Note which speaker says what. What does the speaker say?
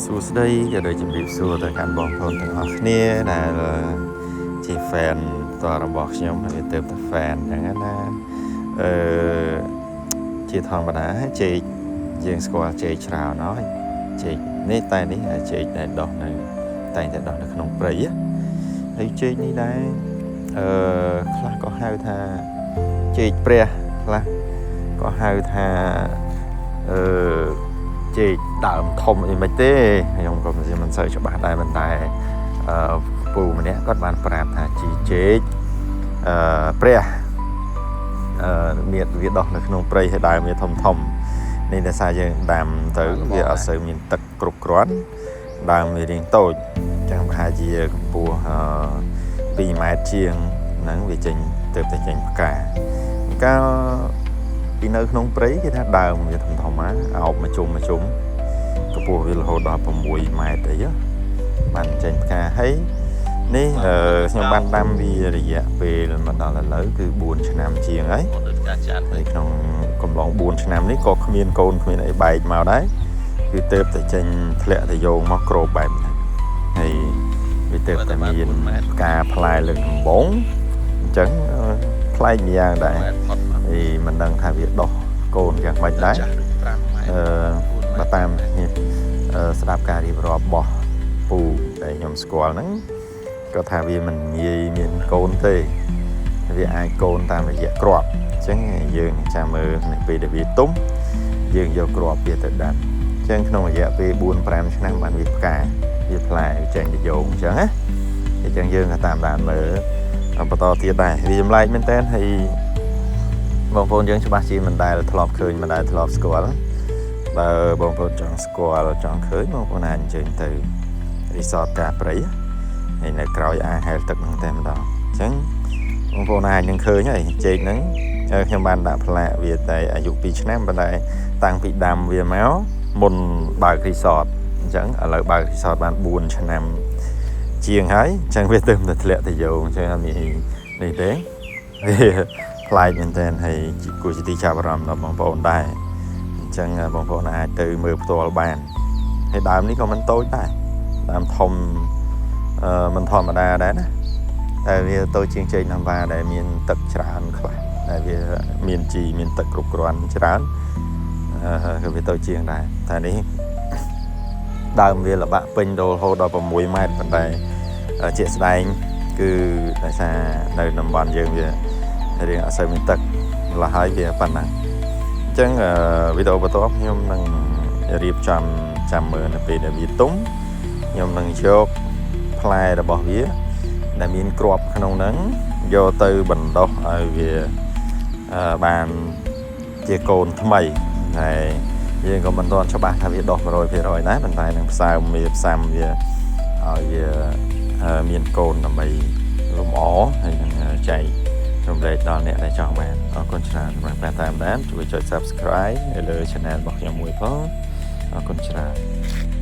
Speaker 1: សួស្តីក៏ដូចជំរាបសួរទៅកាន់បងប្អូនទាំងអស់គ្នាដែលជា fan ផ្ទាល់របស់ខ្ញុំហើយទៅតែ fan អញ្ចឹងណាអឺជាធម្មតាចេកយើងស្គាល់ចេកច្រើនហើយចេកនេះតែនេះចេកដែលដុះនៅតែងតែដុះនៅក្នុងព្រៃណាហើយចេកនេះដែរអឺខ្លះក៏ហៅថាចេកព្រះខ្លះក៏ហៅថាអឺ ចេកដើមធំអីមិនទេខ្ញុំក៏មិនសូវច្បាស់ដែរប៉ុន្តែអឺពូម្នាក់គាត់បានប្រាប់ថាជីចេកអឺព្រះអឺមានវាដុះនៅក្នុងព្រៃហើយដើមវាធំធំនេះដោយសារយើងដាំទៅវាអត់សូវមានទឹកគ្រប់គ្រាន់ដើមវារាងតូចអញ្ចឹងប្រហែលជាកម្ពស់អឺ2ម៉ែត្រជាងហ្នឹងវាចេញទៅតែចេញផ្កាកាលពីនៅក្នុងព្រៃគេថាដើមវាធំធំណាអោបមួយជុំមួយជុំកម្ពស់វារហូតដល់6ម៉ែត្រអីបានចេញផ្កាហើយនេះអឺខ្ញុំបានដាំវារយៈពេលមកដល់ឥឡូវគឺ4ឆ្នាំជាងហើយ
Speaker 2: ដូចផ្កាច័ន្ទ
Speaker 1: ហើយក្នុងកំឡុង4ឆ្នាំនេះក៏គ្មានកូនគ្មានអីបែកមកដែរគឺទៅតែចេញធ្លាក់ទៅយោងមកក្របបែបនេះហើយវាទៅតែមានផ្កាផ្លែលើកដំបងអញ្ចឹងប្លែកម្យ៉ាងដែរ
Speaker 2: ម៉ែត្រផុតមក
Speaker 1: ហើយមិនដឹងថាវាដុះកូនយ៉ាងម៉េចដែរ
Speaker 2: ចាស់ដូច5ម៉ែត្រ
Speaker 1: អឺបើតាមនេះអឺស្ដាប់ការរៀបរាប់របស់ពូដែលខ្ញុំស្គាល់ហ្នឹងក៏ថាវាមិនងាយមានកូនទេវាអាចកូនតាមរយៈគ្រាប់អញ្ចឹងយើងចាំមើលនៅពេលដែលវាទុំយើងយកគ្រាប់វាទៅដាំអញ្ចឹងក្នុងរយៈពេល4 5ឆ្នាំបានវាផ្កាវាផ្លែវាចេញទៅយោងអញ្ចឹងណាអញ្ចឹងយើងក៏តាមដានមើលបន្តទៀតដែរវាចម្លែកមែនតើហើយ បងប្អូនយើងច្បាស់ជាមិនដែលធ្លាប់ឃើញមិនដែលធ្លាប់ស្គាល់បើបងប្អូនចង់ស្គាល់ចង់ឃើញបងប្អូនអាចអញ្ជើញទៅ resort ការព្រៃហើយនៅក្រោយអាហែលទឹកហ្នឹងតែម្ដងអញ្ចឹងបងប្អូនអាចនឹងឃើញហើយចេកហ្នឹងខ្ញុំបានដាក់ផ្លាកវាតែអាយុ2ឆ្នាំប៉ុន្តែតាំងពីដាំវាមកមុនបើក resort អញ្ចឹងឥឡូវបើក resort បាន4ឆ្នាំជាងហើយអញ្ចឹងវាទៅតែធ្លាក់ទៅយោងអញ្ចឹងអត់មាននេះទេវា ប្លែកមែនទែនហើយគួរជាទីចាប់អារម្មណ៍ដល់បងប្អូនដែរអញ្ចឹងបងប្អូនអាចទៅមើលផ្ទាល់បានហើយដើមនេះក៏មិនតូចដែរដើមធំអឺមិនធម្មតាដែរណាតែវាតូចជាងចេកណាំវ៉ាដែលមានទឹកច្រើនខ្លះដែលវាមានជីមានទឹកគ្រប់គ្រាន់ច្រើនអឺក៏វាតូចជាងដែរតែនេះដើមវាលបាក់ពេញដល់រហូតដល់6ម៉ែត្រប៉ុន្តែជាក់ស្ដែងគឺដោយសារនៅតំបន់យើងវា រៀងអត់សូវមានទឹកម្ល៉េះហើយវាប៉ុណ្ណាអញ្ចឹងវីដេអូបន្ទាប់ខ្ញុំនឹងរៀបចំចាំមើលនៅពេលដែលវាទុំខ្ញុំនឹងយកផ្លែរបស់វាដែលមានគ្រាប់ក្នុងហ្នឹងយកទៅបណ្ដុះឲ្យវាបានជាកូនថ្មីតែយើងក៏មិនទាន់ច្បាស់ថាវាដុះ100%ដែរប៉ុន្តែនឹងផ្សើមវាផ្សាំវាឲ្យវាមានកូនដើម្បីលម្អហើយនឹងចែករំលែកដល់អ្នកដែលចង់បានអរគុណច្រើនសម្រាប់ការតាមដានជួយចុច Subscribe នៅលើ Channel របស់ខ្ញុំមួយផងអរគុណច្រើន។